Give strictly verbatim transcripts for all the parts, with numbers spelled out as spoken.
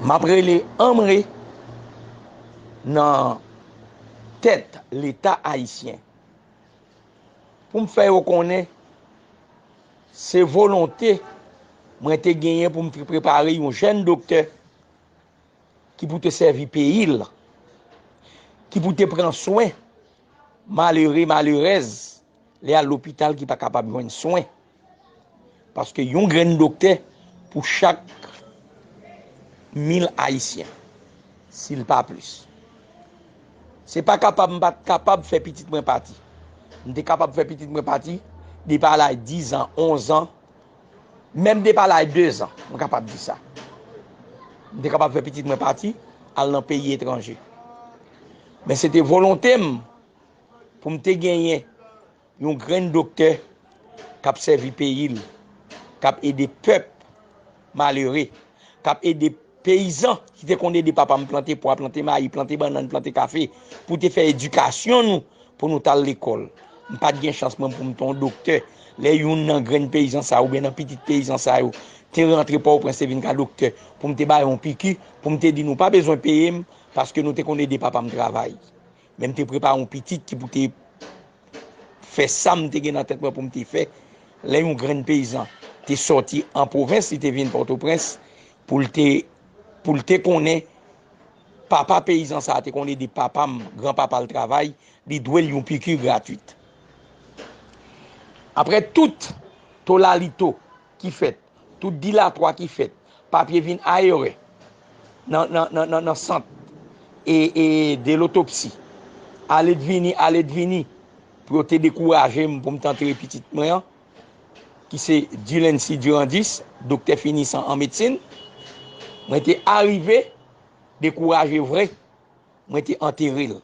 M ap rele anmwe nan tèt Leta ayisyen pou m fè yo konnen se volonte mwen te genyen pou m te prepare yon jèn doktè ki pou te sèvi peyi l, ki pou te pran swen malere, malerèz, lè al lopital ki pa kapab jwenn swen. Paske yon grenn doktè pou chak mil ayisyen, si l pa plis. Se pa kapab, m pa t kapab fè pitit mwen pati. M te kapab fè pitit mwen pati depi laj diz an, onz an, menm depi laj de zan, m kapab di sa. M te kapab fè pitit mwen pati, al nan peyi etranje. Men se te volonte m pou m te genyen yon grenn doktè k ap sèvi peyi l, k ap ede pèp malere, k ap ede peyizan ki te konn ede papa m plante pwa, plante mayi, plante bannann, plante kafe, pou te fè edikasyon nou, pou nou t al lekòl. M pa t gen chans mwen pou m te yon doktè. Lè youn nan grenn peyizan sa yo, oubyen nan pitit peyizan sa yo, te rantre Pòtoprens, te vin ka doktè, pou m te ba yo yon piki, pou m te di nou pa bezwen peye m, paske nou te konn ede papa m travay. Men m te prepare yon pitit ki pou te fè sa m te gen nan tèt mwen pou m te fè. Lè yon grenn peyizan te sòti an pwovens, li te vin Pòtoprens pou l te, pou l te konnen papa peyizan sa a te konn ede papa m, granpapa l travay, li dwe l yon piki gratwit. Apre tout tolalito ki fèt, tout dilatwa ki fèt, papye vin ayere nan, nan, nan, nan, nan sant e, e de lotopsi. Aledvini, aledvini, pou yo te dekouraje m pou m te antere pitit mwen an, ki se Dulency Durandis, doktè finisan an medsin. Mwen te arive dekouraje vre, mwen te antere l.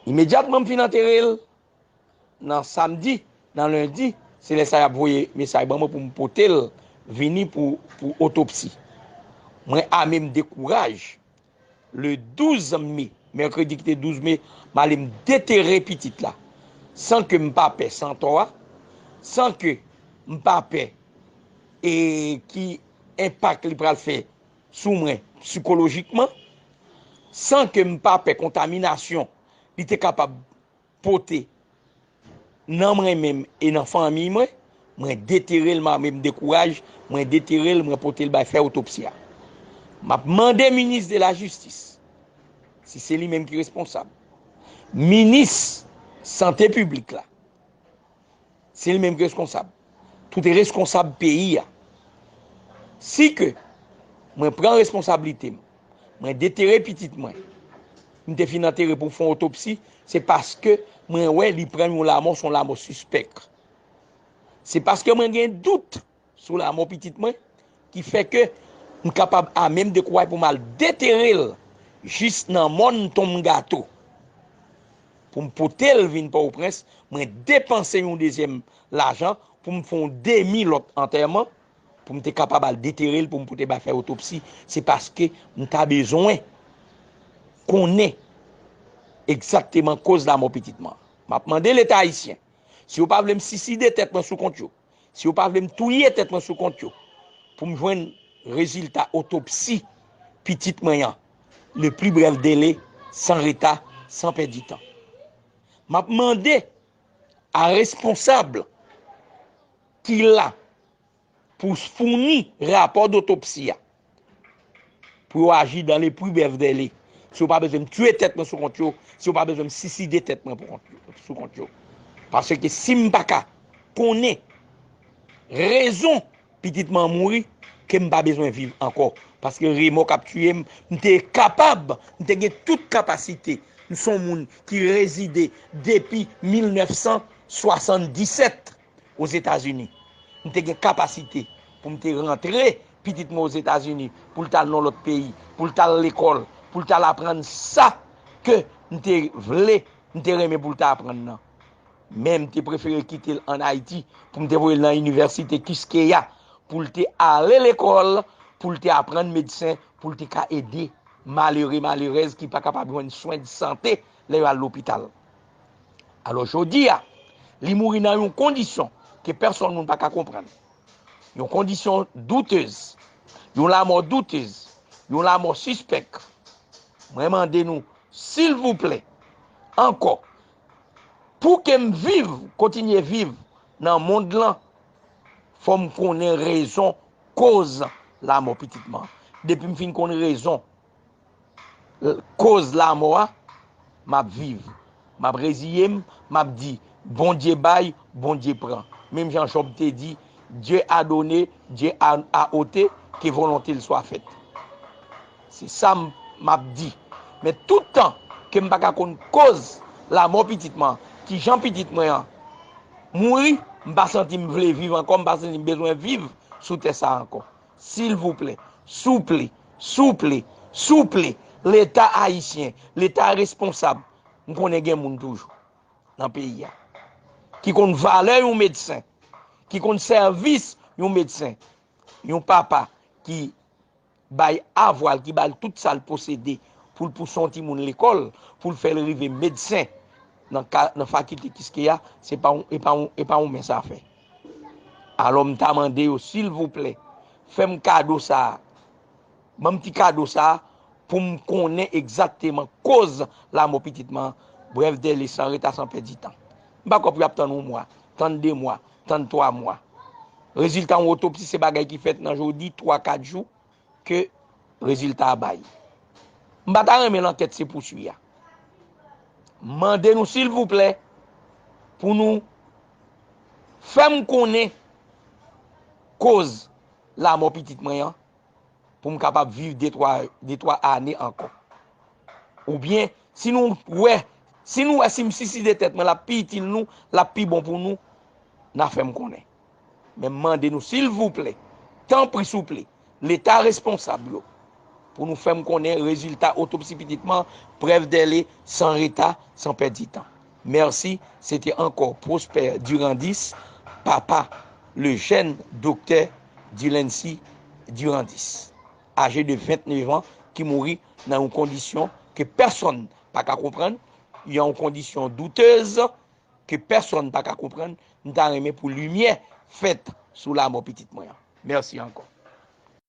Imedyatman m fin antere l, nan samdi, nan lendi, se lè sa y ap voye mesaj ban mwen pou m pote l vini pou, pou otopsi. Mwen ame m dekouraj. Le douz me, mèkredi ki te douz me, m ale m detere pitit la. San ke m pa pè santò a, san ke m pa pè e ki enpak li pral fè sou mwen sikolojikman, san ke m pa pè kontaminasyon li te kapab pote nan mwen menm e nan fanmi mwen, mwen detere l, m ame m dekouraj, mwen detere l, mwen pote l bay fè otopsi a. M ap mande minis de la jistis, si se li menm ki responsab, minis sante piblik la, se li menm ki reskonsab. Tout reskonsab peyi a. Si ke mwen pran responsablite m, mwen detere pitit mwen, m te fin antere pou fè yon otopsi, se paske mwen wè li pran yon lanmò, se yon lanmò sispèk. Se paske mwen gen dout sou lanmò pitit mwen ki fè ke m kapab ame m dekouraj pou m al detere l jis nan mòn Tonm Gato. Pou m pote l vin Pòtoprens, mwen depanse yon dezyèm lajan pou m fè yon demi lòt antèman, pou m te kapab al detere l, pou m pote bay fè otopsi. Se paske m ta bezwen konnen egzakteman koz lanmò pitit mwen. M ap mande Leta ayisyen, si yo pa vle m siside tèt mwen sou kont yo, si yo pa vle m touye tèt mwen sou kont yo, pou m jwenn rezilta otopsi pitit mwen an, le pli brèf dele, san reta, san pèdi tan. M ap mande a responsab ki la pou founi rapò dotopsi a, pou yo aji dan le pli brèf dele. Si yo pa bezwen m tiye tèt mwen sou kont yo, si yo pa bezwen m siside tèt mwen pou kont yo, sou kont yo. Paske si m pa ka konnen rezon pitit mwen mouri, ke m pa bezwen viv ankò. Paske remò k ap tiye m, m te kapab, m te gen tout kapasite. M se yon moun ki rezide depi mil nèf san swasanndisèt Ozetazini. M te gen kapasite pou m te rantre pitit mwen Ozetazini, pou l t al nan lòt peyi, pou l t al lekòl, pou l t al aprann sa ke m te vle, m te renmen pou l ta aprann nan. Men m te prefere kite l ann Ayiti pou m te voye l nan inivèsite Kiskeya, pou l te ale lekòl, pou l te aprann medsen, pou l te ka ede malere, malerèz ki pa kapab jwenn swen de sante lè yo al lopital. Alò, jodi a, li mouri nan yon kondisyon ke pèsonn moun pa ka konprann. Yon kondisyon doutez. Yon lanmò doutez, yon lanmò sispèk. Mwen mande nou, silvouplè, ankò, pou ke m viv, kontinye viv nan mond lan, fò m konnen rezon koz lanmò pitit mwen. Depi m fin konn rezon koz lanmò a, m ap viv. M ap reziye m, m ap di, Bondye bay, Bondye pran. Menm jan Jòb te di, Dieu a donné, Dieu a, a ôté, que volonté l soit faite. Se sa m, m ap di. Men tout tan ke m pa ka konn koz lanmò pitit mwen, kijan pitit mwen an mouri, m pa santi m vle viv ankò, m pa santi m bezwen viv sou tè sa ankò. Silvouplè, souple, souple, souple, Leta ayisyen, Leta responsab, m konnen gen moun toujou nan peyi a ki konn valè yon medsen, ki konn sèvis yon medsen, yon papa ki bay avwa l, ki ba l tout sa l posede pou l pouse yon timoun lekòl, pou l fè l rive medsen nan, ka, nan fakilte Kiskeya, se pa yon, e pa yon, e pa yon mens afè. Alò, m ta mande yo, silvouplè, fè m kado sa a. Ban m ti kado sa a pou m konnen egzakteman koz lanmò pitit mwen an, brèf dèle, san reta, san pèdi tan. M pa kwè pou y ap tann yon mwa, tann de mwa, tann twa mwa. Rezilta yon otopsi se bagay ki fèt nan jodi, twa, kat jou ke rezilta a bay. M pa ta renmen lankèt se pousui a. M mande nou, silvouplè, pou nou fè m konnen koz lanmò pitit mwen an, pou m kapab viv de twa, de twa ane ankò. Oubyen, si nou wè, si nou wè si m siside tèt mwen, l ap pi itil nou, l ap pi bon pou nou, n a fè m konnen. Men m mande nou, silvouplè, tanpri souple, Leta responsab yo, pou nou fè m konnen rezilta otopsi pitit mwen, prèv dèle, san reta, san pèdi tan. Mèsi, se te ankò Prosper Durandis, papa le jèn doktè Dilency Durandis, aje de vennèf an, ki mouri nan yon kondisyon ke pèsonn pa ka konprann, yon kondisyon doutez ke pèsonn pa ka konprann. M ta renmen pou limyè fèt sou lanmò pitit mwen an. Mèsi ankò.